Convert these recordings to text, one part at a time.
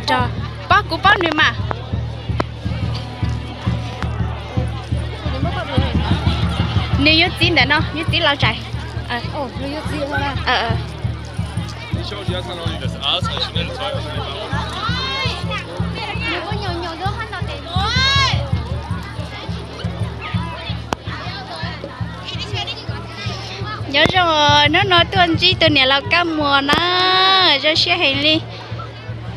Rog, paub kuv paub nws mas. Nws yuav txiv ntawm no, yuav txiv los tsev. Nyob zoo, hnub no tuaj ntsib tus niam laus Kab Muas na, zoo siab heev li.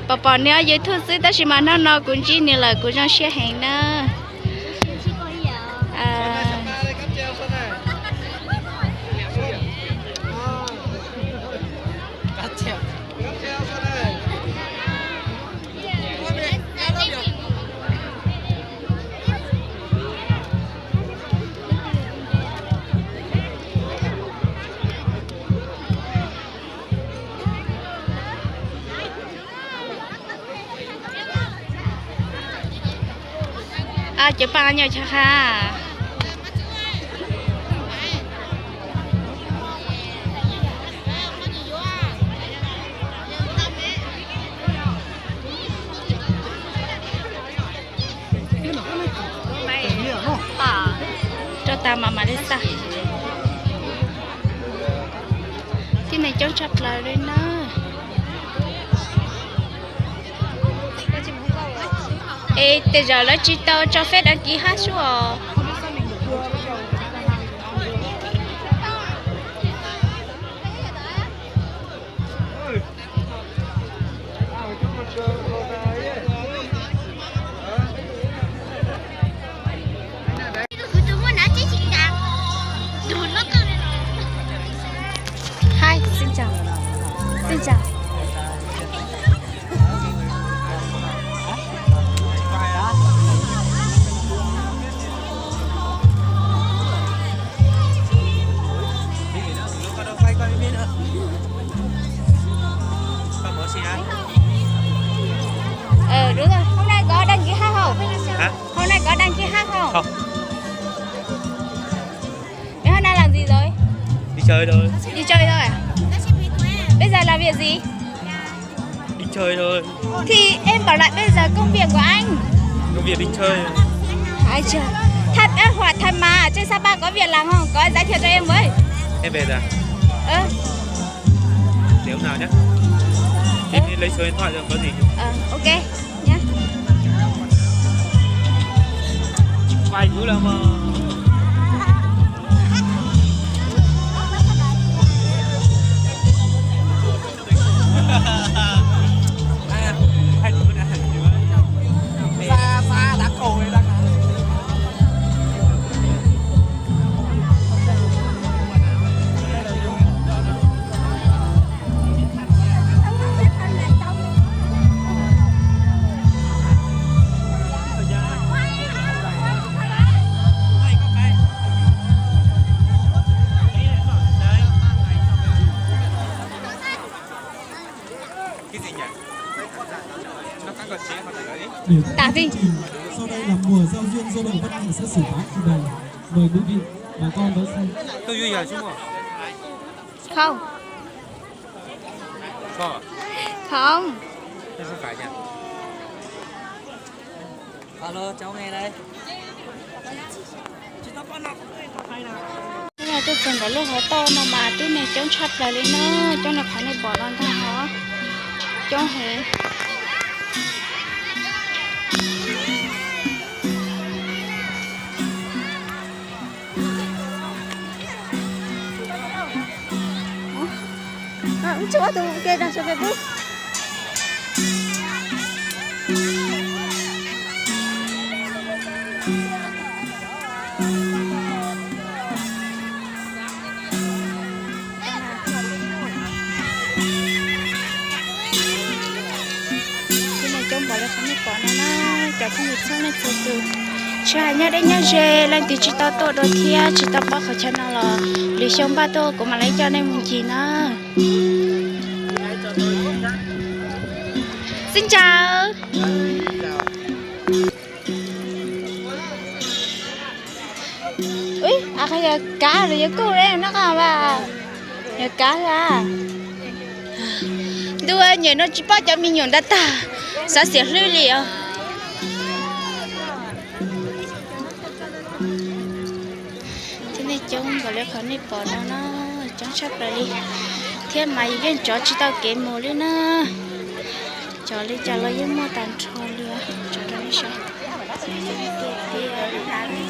Pom pom nws YouTube xwb tab sis mas hnub no kuv ntsib nws lawm kuv zoo siab heev na. Cov paj nyoj chaw qha. Rau tas mas mam li xa. Tib neeg coob tshaj plaws li na. Es tej zaum lawv tsis tau tso feb đăng ký hab sub os. Hi, xin chào. Xin chào. Ờ, đúng rồi, hôm nay có đăng ký hát không? Hả? Hôm nay có đăng ký hát không? Không. Em hôm nay làm gì rồi? Đi chơi thôi. Đi chơi thôi à? Bây giờ làm việc gì? Đi chơi thôi. Thì em bảo lại bây giờ công việc của anh. Công việc đi chơi. Ai chưa? Thật á, hỏi thật mà, trên Sapa có việc làm không? Có giới thiệu cho em với. Em về rồi à? Ờ. Để hôm nào nhé. Em đi lấy số điện thoại rồi có gì. Ờ, ok. Nhé. Quay thử đâu mà. Điểm Tả tin vi. Chương trình sau đây là mùa giao duyên sơ động Văn Nghệ xã Sửu Bá Cù Đày. Mời quý vị bà con đón xem. Tôi vui vẻ chứ mà. Không. Không. Không. Alo, cháu nghe đây. Tuaj txog ntawm lub hauv toj no mas tib neeg coob tshaj plaws li na, coob li qhov nej pom no ntag hos, coob heev. Ub, tshuav tus ke dag saum Facebook. Tib neeg coob npaum li qhov nej pom no na, cov phooj ywg txhua leej txhua tus, tsis hais nyob deb nyob ze, leej twg tsis tau tuaj dua thiab tsis tau paub qhov chaw no los lwm xyoo npaj tuaj kuv mam li coj nej mus ncig na. Xin chào. Ui, a, qhov yog kav los yog kuj ne, noj qab mas, yog kav xwb. Tus nyem no tsis paub cov me nyuam ntawd tag, xav xiam hlwb li os. Thiab nej coob nkaus li qhov nej pom no na, coob tshaj plaws li. Thiab mas yeej tsov tsis tau kev mus li na. Cov li cas los yeej muaj tag nrho li os, tsov rau nej saib. Coob kawg nkaus li.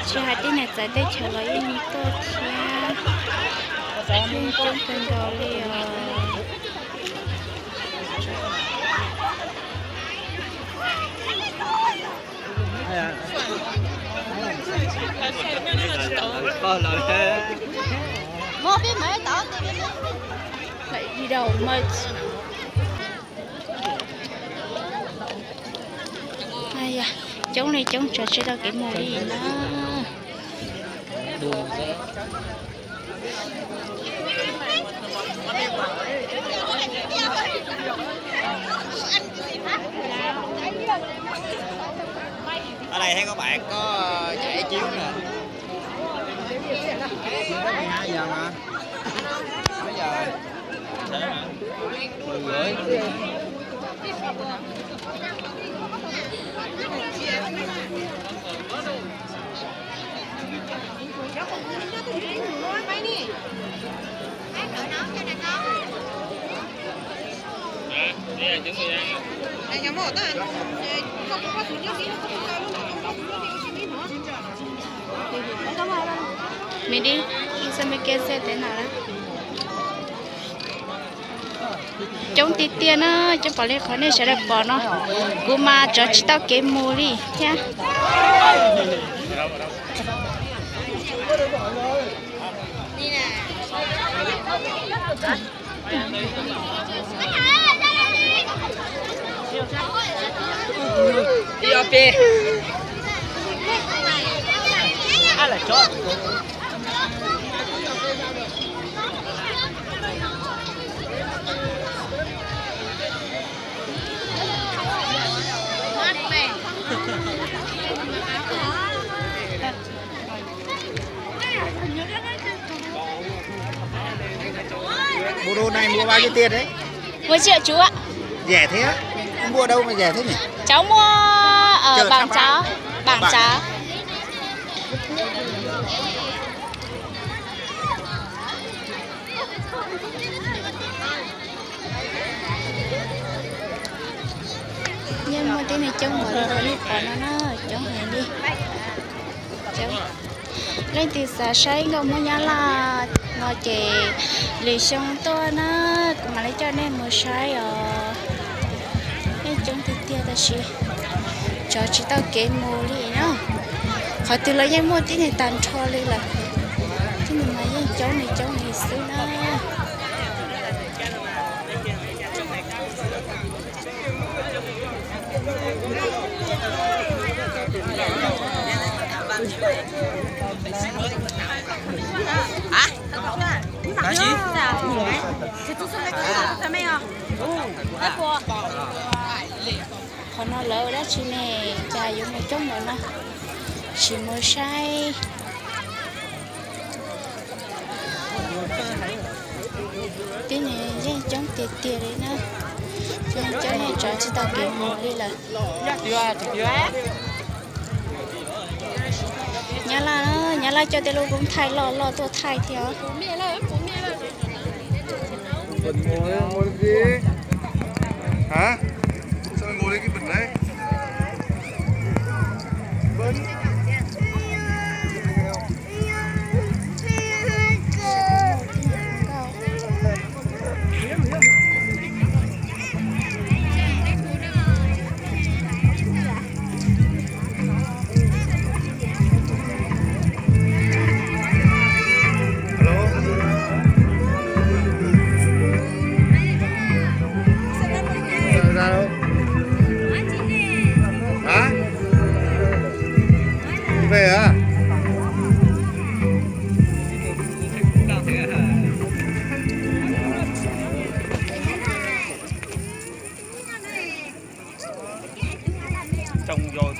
Tsis hais tej niam txawv teb chaws los yeej tuaj thiab. Yeej coob kawg nkaus li os. Coob li coob tsov tsis tau kev mus li na. Ở đây thấy có bạn có chạy chiếu nè. Chiếu có hai giờ mà. Mấy giờ? Mười rưỡi. Mì đi, đi xem bên kia xem thế nào đó. Coob tiag tiag na, coob pom li qhov nej sawv daws pom no. Kuv mas tsov tsis tau kev mus li thiab. Bộ đồ này mua bao nhiêu tiền đấy? Mua triệu chú ạ. Rẻ thế á? Mua đâu mà rẻ thế nhỉ? Cháu mua ở Bảng Cháo. Bảng Cháo. Yeej muaj tib neeg coob npaum li qhov nej pom no na, coob heev li. Leej twg xav saib nkauj Hmoob Nyab Laj no ces lwm xyoo tuaj na, kuv mam li coj nej mus saib os. Yeej coob tiag tiag tab sis tsov tsis tau kev mus li na. Qhov twg los yeej muaj tib neeg tag nrho li lawm. Tib neeg mas yeej coob li coob li xwb na. Qhov no lawv ua dab tsi ne, cas yuav mus coob npaum no? Sim mus saib. Tib neeg yeej coob tiag tiag li na. Coob coob, tsov tsis tau kev mus li lawm. Nyab Laj, Nyab Laj coj tej lub koob thaij loj loj tuaj thaij thiab. Hả? Sao mày ngồi đây cái bật đấy? rau yau